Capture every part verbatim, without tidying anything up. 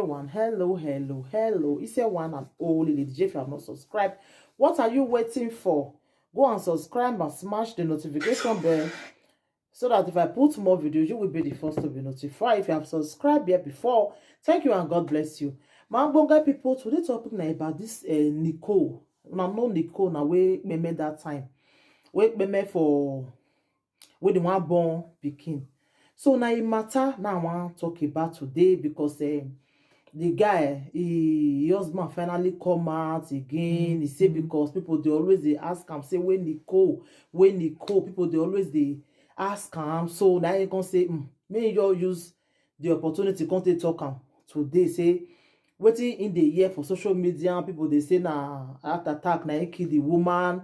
One, hello, hello, hello. It's your one and only Lady J. If you have not subscribed, what are you waiting for? Go and subscribe and smash the notification bell so that if I put more videos, you will be the first to be notified. If you have subscribed here before, thank you and God bless you. My Bonga people, today topic na about this uh, Nicole. Una know Nicole na wey kpeme that time. Wey kpeme for wey dey wan born pikin. So na im matter na I wan talk about today because um, the guy, he, his husband finally come out again. He say because people dey always dey ask am say wey Nicole, wey Nicole, people dey always dey ask am. So na he come say mm, make he just use the opportunity come take talk am today say wetin im dey hear for social media, people dey say na heart attack na im kill the woman,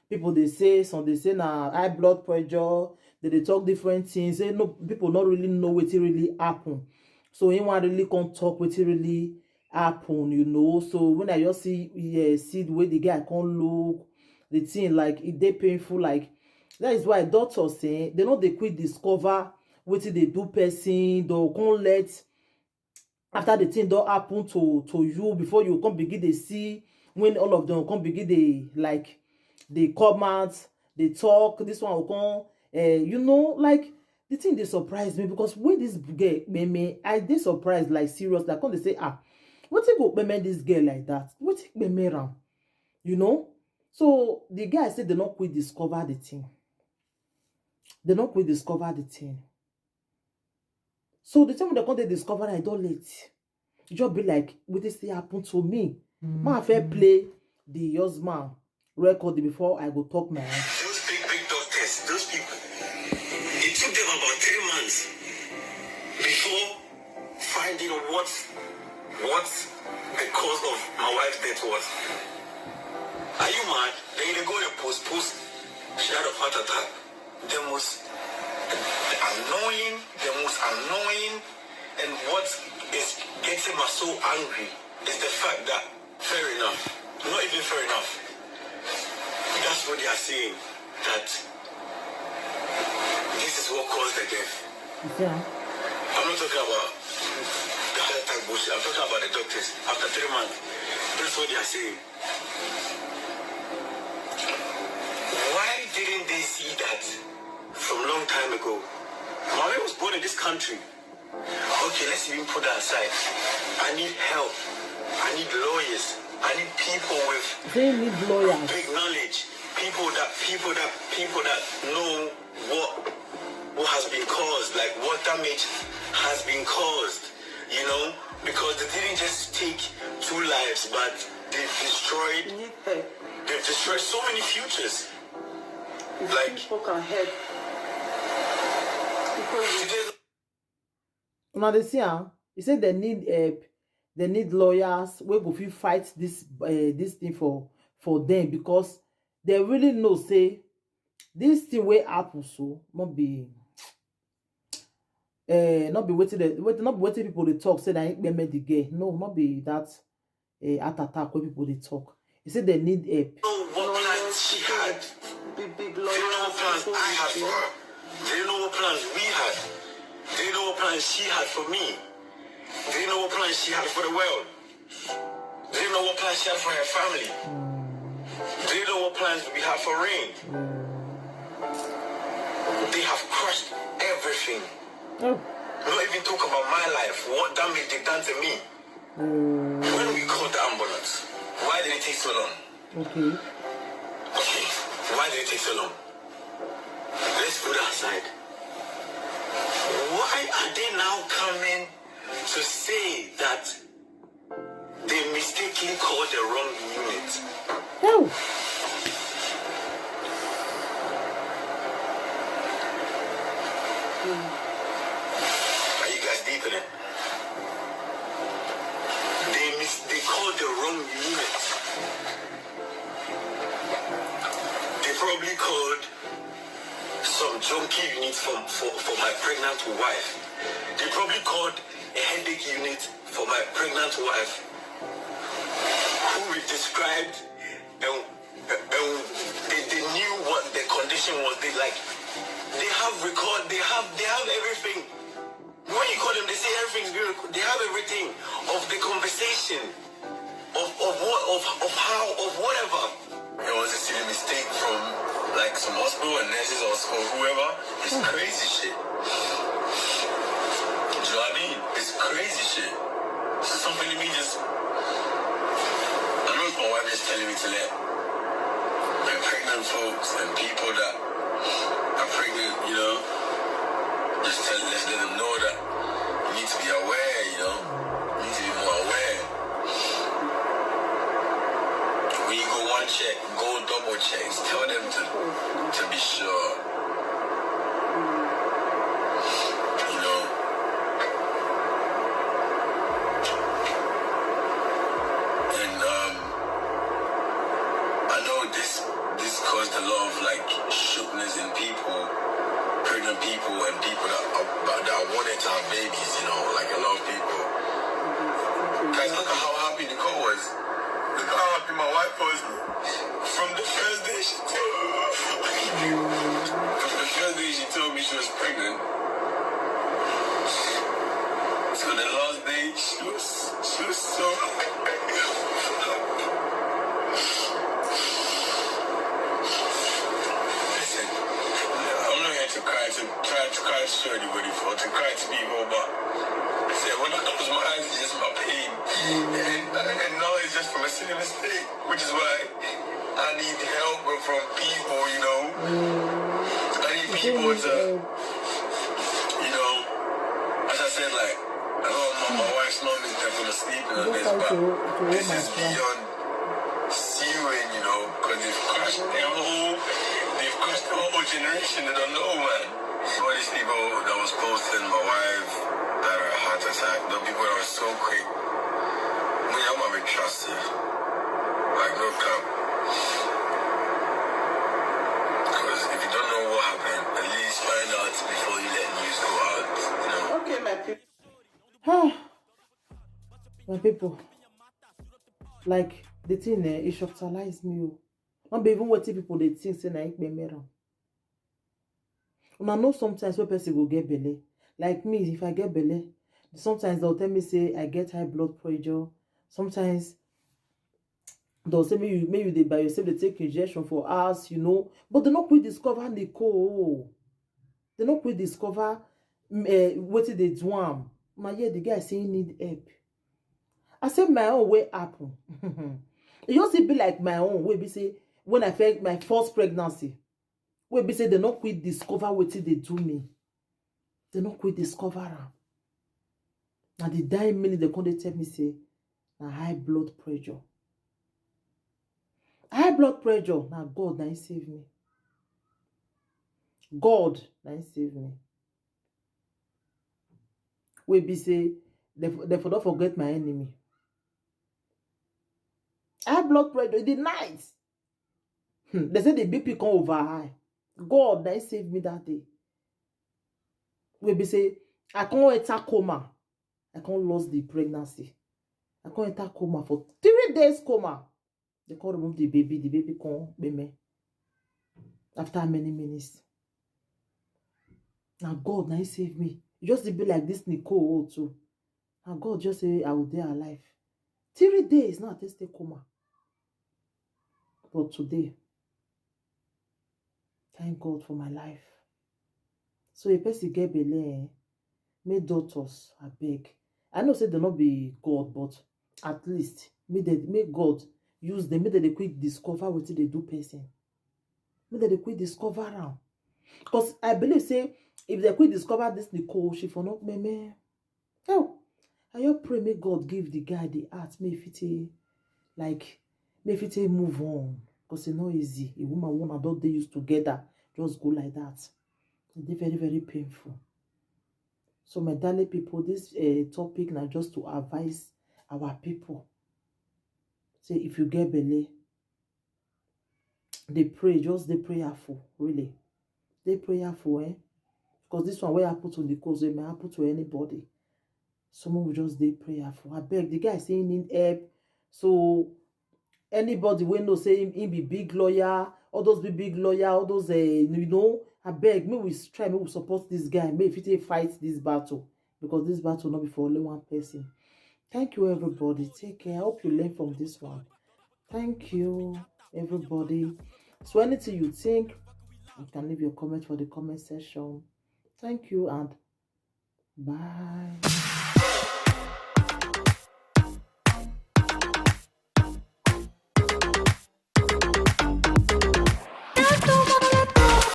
people dey say, some dey say na high blood pressure, they dey talk different things say no, people no really know wetin really happen. So im wan really come talk wetin really happen, you know. So when I just see, yeah, see the way the guy come look, the thing like e dey painful. Like that is why doctors say they no dey quick discover wetin dey do person. They come let after the thing don happen to to you before you come begin dey see when all of them come begin dey like dey come out, dey talk. This one go come, uh, you know, like the thing dey surprise me because when this girl kpeme, I dey surprised like serious. Like come dey say ah, wetin go kpeme this girl like that? Wetin kpeme am? You know. So the guy say they no quick discover the thing. They no quick discover the thing. So the time when they come dey discover, I don late. E just be like wetin still happen to me. Ma fair play the husband record before I go talk my own. Those big big doctors, those people, it took them about three months before finding what what the cause of my wife's death was. Are you mad? Then they go and post post. She had a heart attack. The most annoying, the most annoying, and what is getting me so angry is the fact that fair enough, not even fair enough. That's what they are saying. That this is what caused the death. Yeah. I'm not talking about the heart attack bullshit. I'm talking about the doctors. After three months, that's what they are saying. Why didn't they see that from long time ago? Mommy was born in this country. Okay, let's even put that aside. I need help. I need lawyers. I need people with They need lawyers. big knowledge. People that people that people that know what what has been caused, like what damage has been caused, you know, because they didn't just take two lives, but they've destroyed Need help. they've destroyed so many futures. Like People can help. People with today Una dey see am? He say they need help, they need lawyers wey go fit fight this uh, this thing for for them because they really know say this thing wey happen so no be uh, no be wetin they wetin no be wetin people dey talk say na im kpeme the girl. No, no be that uh, heart attack wey people dey talk. He say they need help. know what plans she had. Big big They know what plans I had for her. They know what plans we had. They know what plans she had for me. They know what plans she had for the world. They know what plans she had for her family. They know what plans we have for Rain. They have crushed everything. Oh, Not even talk about my life, what damage they've done to me. When we called the ambulance, why did it take so long? Okay. Okay, why did it take so long? Let's put that aside. Why are they now coming to say that they mistakenly called the wrong unit? Oh. Are you guys deep in it? They mis- they called the wrong unit. They probably called some junkie unit for, for, for my pregnant wife. They probably called a headache unit for my pregnant wife, who we described and, and they, they knew what the condition was. They like they have record, they have they have everything. When you call them, they say everything's beautiful. They have everything of the conversation, of of what of of how of whatever. It was a silly mistake from like some hospital and nurses or, or whoever. It's crazy shit. Do you know what I mean? It's crazy shit. So something to me just. I know it's my wife just telling me to let like pregnant folks and people that are pregnant, you know, just tell, let's let them know that you need to be aware, you know, you need to be more aware. When you go one check, go double check, tell them to to be sure. You know. And um, I know this this caused a lot of like shookness in people, pregnant people, and people that are, that are wanted to have babies. You know, like a lot of people. Guys, look at how happy Nicole was. Look how happy my wife was. From the first day she told from the first day she told me she was pregnant. So the last day she was she was so Listen, I'm not here to cry to try to cry to show anybody for to cry to people, but I said when I close my eyes, it's just my pain, and, and now it's just from a silly mistake, which is why I need help from people, you know. I need people to, you know, as I said, like, I know my, my wife's mom is definitely sleeping on this, but this is beyond suing, you know, because they've crushed their whole, they've crushed the whole generation. They don't know, man. All these people that was posting my wife had a heart attack, the people that were so quick. Me, I'm gonna trust it. Like, no cap. Because if you don't know what happened, at least find out before you let news go out, you know? Okay, my people. My people, like the thing eh, it shocktalize me o. No be even wetin people dey think say na ikpe mera. Una know sometimes when person go get belle. Like me, if I get belle, sometimes they'll tell me say I get high blood pressure. Sometimes they'll say me you may you dey by yourself, they take injection for hours, you know. But they no quick discover Nicole. They no quick discover uh, wetin dey do am. Una hear the guy say he need help. I say my own wey happen. E just still be like my own wey be say when I felt my first pregnancy, wey be say they no quick discover wetin dey do me. They no quick discover am. Na the dying minute they come dey tell me say na high blood pressure. High blood pressure na God na him save me. God na him save me. Wey be say they for don forget my enemy. High blood pressure e dey night. Hmm. They say the B P come over high. God na him save me that day. Wey be say I come enter coma. I come lost the pregnancy. I come enter coma for three days coma. They come remove the baby. The baby come beme. After many minutes. Na God na him save me. E just dey be like this Nicole too. Na God just say I will dey alive. Three days now I take stay coma. But today, thank God for my life. So a person get belle, eh? Make doctors, I beg. I know say they not be God, but at least make they make God use them. Make they dey quick discover wetin dey do person. Make they dey quick discover am. Because I believe say if they quick discover this Nicole, she for not meme. Oh, I just pray make God give the guy the heart, make fit like make fit move on. Because it's not easy. A woman woman don't they used together just go like that. It's very very painful. So my darling people, this uh, topic now just to advise our people. Say if you get belle, they pray, just they prayerful, really. They prayerful, eh? Because this one where I put on the cause, it may happen to anybody. Someone will just they prayerful. I beg the guy saying need help. So anybody wey know say him, him be big lawyer, all those big big lawyer, all those uh, you know, I beg me we try me we support this guy. May if he take fight this battle, because this battle not be for only one person. Thank you, everybody. Take care. I hope you learn from this one. Thank you, everybody. So anything you think, you can leave your comment for the comment section. Thank you and bye.